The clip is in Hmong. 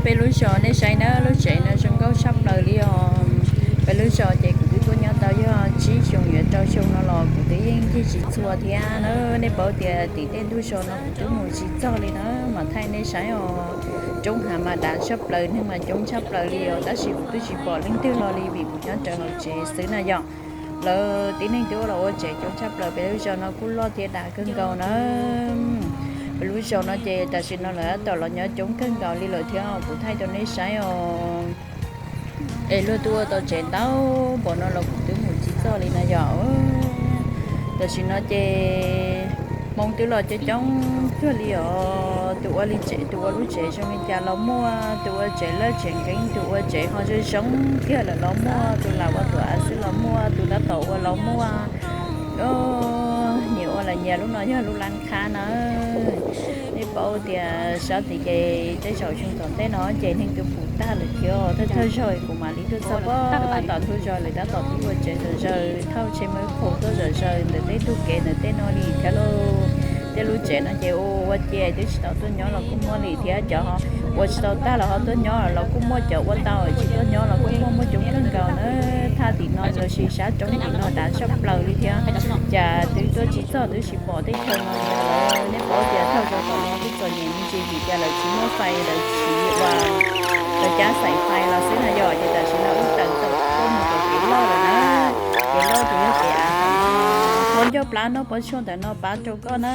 Peb lub zos nej saib na, lub tsev no zoo nkauj tshaj plaws li os. Peb lub zos ces kuv twb tuaj nyob tau yog tsib xyoo yuav rau xyoo no los kuv twb yeej cig tsis txhua thiab na. Nej paub tias tim tej ntug zos no kuv twb mus tsis txog li na, mas thaij nej saib os. Roob hav mas dav tshaj plaws, neeg mas coob tshaj plaws li os, tab sis kuv twb tsis pom leej twg los li vim kuv nyob rawv hauv tsev xwb na yom. Lawv tib neeg twb ua los ua tsev coob tshaj plaws, peb lub zos no kuj loj thiab dav kawg nkaus na. Peb lub zos no ces tam sim no lawv tab tom los nyob coob kawg nkaus li lawm thiab, kuv thaij rau nej saib os. Es luag twb ua tau tsev ntau npaum no los kuv twb mus tsis txog li na yom. Tam sim no ces Hmoob twb los coob coob kawg li os. Tus ua li tsev, tus ua lub tsev zoo li cas los muaj, tus ua tsev lawj tsev nqeeb, tus ua tsev ho zoo zoo kiag lawm los muaj, tus lam ua tuam av xwb los muaj, tus tab tom ua los muaj. Nyias ua los nyias, lub no yog lub lab qhab na. Nej paub tias sab tid ces tej zaum xyoo tom ntej no ces neeg twb puv tag lawm thiab. Thawj thawj zaug kuv mam li tuaj txog pem tom ntug zos lawv tab tom pib ua tsev zom zaws, thauj tsheb muab qhuav tuaj zom zaws ntawm tej ntug kev ntawm tej no li thiab lauj. Tej lub tsev no ces ua ua cia twb tsis tau tuaj nyob los kuj muaj li thiab, cov ua tsis tau tag los ho tuaj nyob los kuj muaj, cov ua tau tsis tuaj nyob los kuj muaj, muaj coob kawg nkaus na. Thaj tim no lossis sab roob tim no dav tshaj plaws li thiab. Cas twb tuaj tsis txog twb tsis pom teb chaws no li lawm. Nej paub tias thawj zaug tom no twb txom nyem me ntsis vim tias lawv tsis muaj fais, lawv tsis ua, lawv cab xaim fais los xwb na yom. Ces tam sim no wb tawm tawm tuaj mus tom kev loj lawm na. Kev loj ces yog kev av tom no, pob ncauj plab noj pob tshuaj ntawm no pab rau koj na.